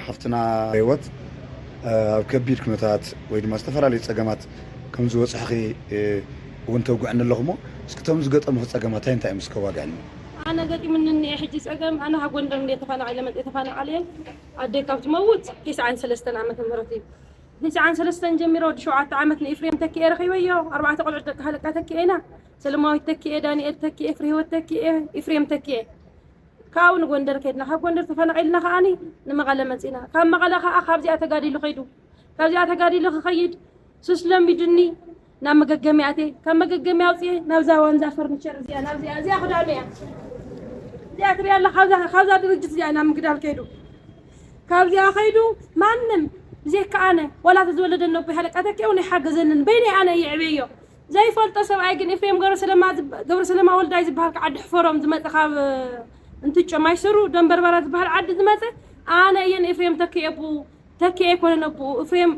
ሓፍትና ህይወት ኣብ ከቢድ ኩነታት ወይ ድማ ዝተፈላለዩ ፀገማት ከም ዝበፅሕኺ እውን ተውግዕኒ ኣለኹ። እሞ እስኪ እቶም ዝገጠሙኺ ፀገማት እንታይ እንታይ እዮም እስኪ ኣዋግዕኒ? ኣነ ገጢሙኒ እኒኤ ሕጂ ፀገም። ኣነ ካብ ጎንደር እንደ ተፈናቒለ መፅኤ ተፈናቓሊ እየ። ኣደይ ካብ ትመውት ተስዓን ሰለስተን ዓመተ ምህረት እዩ። ተስዓን ሰለስተን ጀሚረ ወዲ ሸውዓተ ዓመት ንኤፍሬም ተኪኤ ረኺበዮ። ኣርባዕተ ቆልዑት ደቂ ሃለቃ ተኪኤ ኢና። ሰለማዊት ተኪኤ፣ ዳንኤል ተኪኤ፣ ፍሬህይወት ተኪኤ፣ ኤፍሬም ተኪኤ። ካብኡ ንጎንደር ከድና፣ ካብ ጎንደር ተፈናቒልና ከዓኒ ንመቐለ መፂና። ካብ መቐለ ከዓ ካብዚኣ ተጋዲሉ ከይዱ። ካብዚኣ ተጋዲሉ ክኸይድ ሱስ ለሚዱኒ ናብ መገገሚ ኣትየ። ካብ መገገሚ ኣውፅየ ናብዛ ዋንዛ ፈርኒቸር እዚኣ፣ ናብዚኣ፣ እዚኣ ክዳኑ እያ። እዚኣ ትሪኣ ኣላ፣ ካብዛ፣ ካብዛ ድርጅት እዚኣ ናብ ምግዳል ከይዱ። ካብዚኣ ከይዱ ማንም ብዘይካ ኣነ፣ ዋላ እቲ ዝወለደኒ ኣቦይ ሃለቃ ተኪኤ እውን ኣይሓገዘንን። በይነይ ኣነ እየ ዕብየዮ። ዘይፈልጦ ሰብኣይ ግን ኤፍሬም ገብረሰለማ ዝብ-፣ ገብረሰለማ ወልዳይ ዝበሃል ካብ ዓዲ ሕፈሮም ዝመፀ፣ ካብ እንትጮ ማይ ስሩ ደንበርበራ ዝበሃል ዓዲ ዝመፀ፣ ኣነ እየ ንኤፍሬም ተኪኤ ኣቦኡ፣ ተኪኤ ኣይኮነን ኣቦኡ፣ ኤፍሬም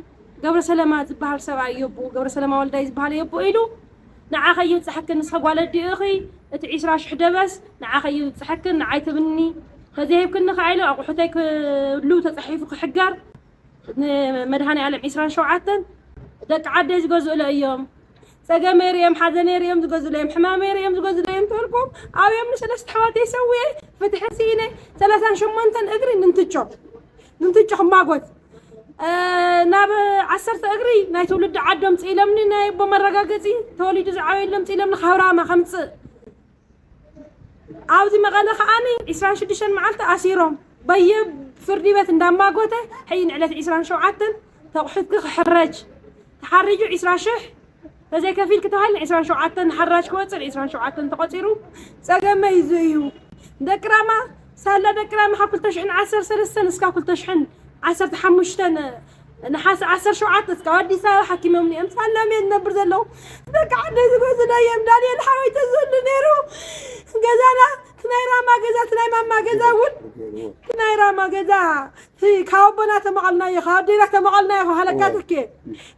ገብረሰለማ ዝበሃል ሰብኣይ እዩ ኣቦኡ፣ ገብረሰለማ ወልዳይ ዝበሃል እዩ ኣቦኡ ኢሉ፣ ንዓኸ ይብፅሐኪ፣ ንስኺ ጓል ኣዲኡ ኢኺ፣ እቲ ዒስራ ሽሕ ደበስ ንዓኸ ይብፅሐኪ፣ ንዓይ ትብኒ፣ ተዘይሂብክኒ ከዓ ኢሉ ኣቑሑተይ ክሉ ተፃሒፉ ክሕገር፣ ንመድሃኔ ዓለም ዒስራን ሸውዓተን ደቂ ዓደይ ዝገዝኡለ እዮም። ፀገመይ ሪኦም፣ ሓዘነይ ሪኦም ዝገዝኡለ እዮም፣ ሕማመይ ሪኦም ዝገዝኡለ እዮም ተበልኩም፣ ኣብዮም ንሰለስተ ኣሕዋተይ ሰዊኤ ፍትሒ ስኢነ፣ ሰላሳን ሸሞንተን እግሪ ንንትጮ፣ ንንትጮ ክማጎት፣ እ፣ ናብ ዓሰርተ እግሪ ናይ ትውልዲ ዓዶም ፅኢሎምኒ፣ ናይ ኣቦ መረጋገፂ ተወሊዱ ዝዓበየሎም ፅኢሎምኒ ካብ ራማ ከምፅእ ኣብዚ መቐለ ከዓኒ ዒስራን ሽዱሽተን መዓልቲ ኣሲሮም በየ ፍርዲ ቤት እንዳማጎተ ሕጂ ንዕለት ዒስራን ሸውዓተን ተቑሒትኪ ክሕረጅ ተሓሪጁ ዒስራ ሽሕ ተዘይከፊልኪ ተባሂሉ ዒስራን ሸውዓተን ሓራጅ ክወፅእ ዒስራን ሸውዓተን ተቖፂሩ። ፀገመይ እዚ እዩ። ደቂ ራማ ሳላ ደቂ ራማ ካብ ክልተ ሽሕን ዓሰርተ ሰለስተን እስካብ ክልተ ሽሕን ዓሰርተ ሓሙሽተ ነሓሰ ዓሰርተ ሸውዓተ እስካብ ኣዲስ ኣበባ ሓኪሞምኒ እዮም። ሳሎም እዮም ዝነብር ዘለዉ። ደቂ ዓደይ ዝገዝኡለይ እዮም። ዳንኤል ሓወይ ተዝህሉ ነይሩ ገዛና፣ እቲ ናይ ራማ ገዛ፣ እቲ ናይ ማማ ገዛ እውን፣ እቲ ናይ ራማ ገዛ፣ እቲ ካብ ኣቦና ተመቐልናዮ፣ ካብ ኣዴና ተመቐልናዮ፣ ካብ ሃለቃ ትኬ፣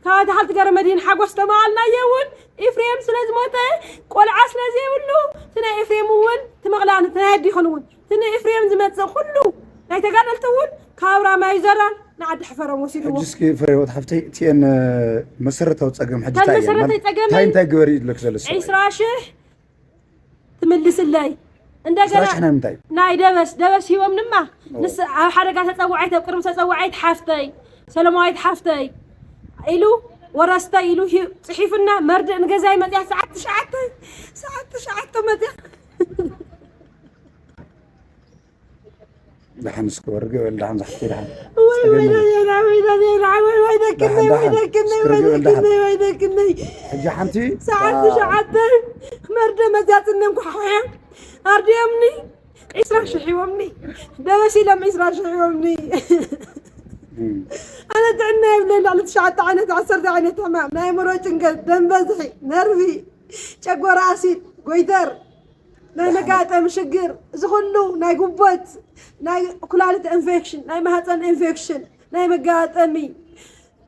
ካብ ኣቲ ሓልቲ ገረመድህን ሓጎስ ተመቐልናዮ እውን፣ ኤፍሬም ስለ ዝሞተ፣ ቆልዓ ስለ ዘይብሉ፣ እቲ ናይ ኤፍሬም እውን፣ እቲ መቕላኒ፣ እቲ ናይ ኣዴኹን እውን፣ እቲ ንኤፍሬም ዝመፅእ ኩሉ ናይ ተጋደልቲ እውን ካብ ራማ እዩ ዘራን ንዓዲ ሕፈሮም ወሲድዎ። ሕጂ እስኪ ፍሬህይወት ሓፍተይ፣ እቲኤን መሰረታዊ ፀገም ሕጂ ከም እንታይ እየን? መሰረታዊ ማለት ፀገመይ እንታይ እንታይ ግበሪ ይብለክ ዘሎ ሰብኣይ? ዒስራ ሽሕ ትምልስለይ። እንደገና ዒስራ ሽሕ ናይ ምንታይ? ናይ ደበስ፣ ደበስ ሂቦም ድማ ኦ። ንስ ኣብ ሓደጋ ተፀዋዓይት፣ ኣብ ቅርቢ ተፀዋዓይት ሓፍተይ፣ ሰለማዊት ሓፍተይ ኢሉ ወረስተይ ኢሉ ሂ-፣ ፅሒፉና መርድእ ንገዛይ መፅያ ሰዓት ትሽዓተ፣ ሰዓት ትሽዓተ መፅያ። ደሓን እስኪ ወርጊ በል፣ ደሓን ዛሕቲ ደሓን። ወይ ወይ ጸገም የለን። ደየና፣ ወይ ደየና፣ ወይ ወይ ደክነይ፣ ደሓን፣ ወይ ደሓን። ደክነይ፣ እስኪ ወይ ርግእ በል፣ ደሓን። ደክነይ፣ ወይ ደክነይ። ሕጂ ሓንቲ ሰዓት ትሽዓተ መርድእ መፅያ ፅነም ኳሕኩሐ ኣርድዮምኒ ዒስራ ሽሕ ሂቦምኒ። ደበስ ኢሎም ዒስራ ሽሕ ሂቦምኒ። እም። ኣነ ጥዕና የብለይ፣ ልዕሊ ትሽዓተ ዓይነት፣ ዓሰርተ ዓይነት ሕማም፣ ናይ ኣእምሮ ጭንቀት፣ ደም በዝሒ፣ ነርቪ፣ ጨጎራ ኣሲድ፣ ጎይተር፣ ናይ መጋጠሚ ሽግር፣ እዚ ኩሉ ናይ ጉበት፣ ናይ ኩላሊት ኢንፌክሽን፣ ናይ ማህፀን ኢንፌክሽን፣ ናይ መጋጠሚ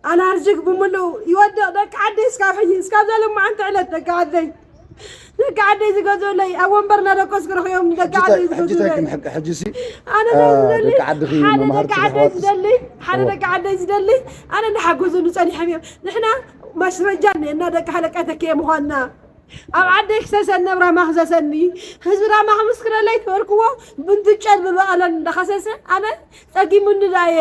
ኣላርጅክ ብምሉኡ ይወድቕ። ደቂ ዓደይ እስካብ ሕጂ፣ እስካብ ዘለማዓንቲ ዕለት ደቂ ዓደይ፣ ደቂ ዓደይ ዝገዝኡለይ፣ ኣብ ወንበር እናደቀስኩ ረኺቦም ደቂ ሕጂ ዓደይ እንታይ፣ ሕጂ እንታይ ዝገዝኡለይ። ክንሕቅ-፣ ሕጂ ሲ፣ ኣነ አ፣ ዝደሊ፣ ደቂ ዓድኺ ሓደ መምሃርቲ ደቂ ዓደይ ኣሕዋት ዝደሊ፣ ሓደ ኦ። ደቂ ዓደይ ዝደሊ፣ ኣነ እናሓገዙኒ ጸኒሖም እዮም። ንሕና ማስረጃ እኒኤና ደቂ ሃለቃ ተኪኤ ምዃንና። ኣብ ዓደይ ክሰሰኒ፣ ኣብ ራማ ክሰሰኒ፣ ህዝቢ ራማ ክምስክረለይ ትበልክዎ፣ ብንትጨን ብመቐለን እንዳኸሰሰ፣ ኣነ ጸጊሙኒ ዳየ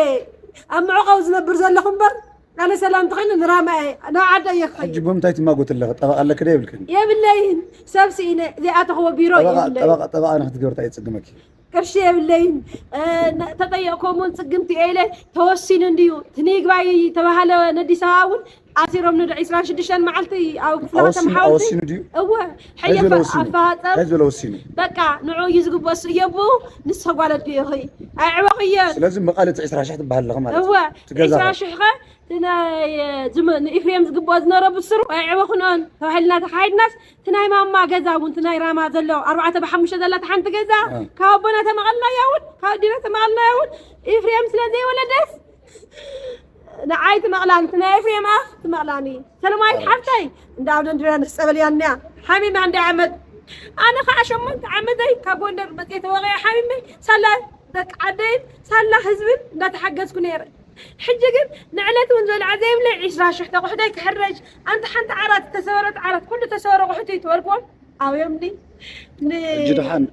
ኣብ መዕቆቢ ዝነብር ዘለኹ እምበር፣ ኣነ ሰላም ተኾይነ ንራማ እየ፣ ናብ ዓደይ እየ ክኸይድ። ሕጂ ብምንታይ ትማጎት ኣለኺ? ጠበቓ ኣለኪ ዶ የብልክን? የብለይን። ሰብ ስኢነ ዘይኣተኽዎ ቢሮ ጠበቓ፣ የብለይን። ጠበቓ፣ ጠበቓ ንክትገብሪ እንታይ የጽግመኪ? ቅርሺ የብለይን። እ፣ ነ-፣ ተጠየቕኮም እውን ጽግምቲ እየ ኢለ ተወሲኑ እንድዩ። እቲ ንይግባይ ተባሃለ ነዲስ ኣበባ እውን ኣሲሮም ንዶ ዒስራን ሽዱሽተን መዓልቲ ኣብ ክፍለ ከተማ ኣወሲኑ፣ ሓወልቲ። ኣወሲኑ ድዩ? እወ፣ እንታይ ሕየ ዝበለ ፈ-፣ ወሲኑ? ኣፈጻጸም እንታይ ዝበለ ወሲኑ? በቃ ንዑ እዩ ዝግበእ፣ እሱ እየቡ ንስኺ ጓል ኣዲኡ ኢኺ። ኣይዕበኽየን። ስለዚ መቐለ እቲ ዒስራ ሽሕ ትበሃል ኣለኻ ማለት እዩ። እወ፣ እቲ ገዛ ዒስራ ኸ? ሽሕ ኸ እቲ ናይ፣ እ፣ ዝም-፣ ንኢፍሬም ዝግበኦ ዝነበረ ብስሩ ኣይዕበኹንኦን ተባሂልና ተኻይድናስ፣ እቲ ናይ ማማ ገዛ እውን፣ እቲ ናይ ራማ ዘሎ፣ ኣርባዕተ ብሓሙሽተ ዘላ፣ እቲ ሓንቲ ገዛ፣ እ። ካብ ኣቦና ተመቐልናያ እውን፣ ካብ ኣዴና ተመቐልናያ እውን፣ ኢፍሬም ስለ ዘይወለደስ፣ ንዓይ ትመቕላኒ፣ እቲ ናይ ኤፍሬም ኣፍ ትመቕላኒ። ሰለማዊት ሓፍተይ፣ እንዳ ኣቡነ እንድርያኖስ ጸበል እያ እኒኣ። ሓሚማ እንዳ ዓመት። ኣነ ኸዓ ሸሞንተ ዓመተይ ካብ ጎንደር መፅየ ተወቒዐ ሓሚመ። ሳላ ደቂ ዓደይን ሳላ ህዝብን እንዳተሓገዝኩ ነይረ። ሕጂ ግን ንዕለት እውን ዝበልዓ ዘይብለይ ዒስራ ሽሕ ተቑሕደይ ክሕረጅ፣ ኣንቲ ሓንቲ ዓራት፣ ተሰበረት ዓራት፣ ኩሉ ተሰበረ ቑሑት እዩ ትበልክዎም ኣብዮምኒ። ን- ሕጂ ደሓን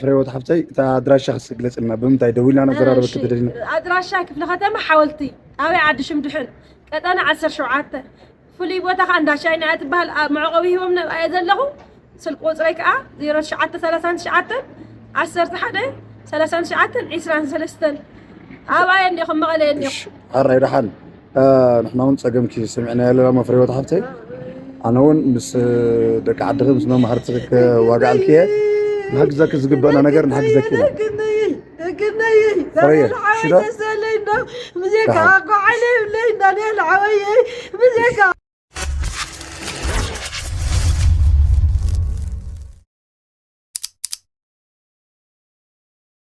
ፍሬወት ሓፍተይ፣ እታ ኣድራሻ ክስ ግለፅልና፣ ብምንታይ ደዊልና ነዘራረበ እሺ፣ ክተደሊና? ኣድራሻ ክፍለ ከተማ ሓወልቲ፣ ጣብያ ዓዲ ሽምድሕን፣ ቀጠና ዓሰርተ ሸውዓተ። ፍሉይ ቦታ ከዓ እንዳ ሻይና እያ ትበሃል። ኣብ መዕቆቢ ሂቦም ነብኣየ ዘለኹ። ስልክ ቁፅረይ ከዓ ዜሮ ትሽዓተ ሰላሳ ትሽዓተ ዓሰርተ ሓደ ሰላሳ ትሽዓተ ዒስራን ሰለስተን። ኣባየ እንዲኹም፣ መቐለ እንዲኹም። ሓራይ ደሓን። ንሕና እውን ፀገምኪ ሰሚዕና ኣለና ፍሬወት ሓፍተይ። ኣነ እውን ምስ ደቂ ዓድኺ ምስ መማህርቲ ክዋግዓልኪ እየ። ንሕግዘኪ ዝግበአና ነገር ንሕግዘኪ ኢና። ደግነይ፣ ደግነይ፣ ፍረየ፣ ዳንኤል ሓወይ ሽዶ? ደስ በለኝ ነው። ሙዚቃ ደሓን። እኮ ዓይነ ይብለኝ ዳንኤል ሓወይ። ሙዚቃ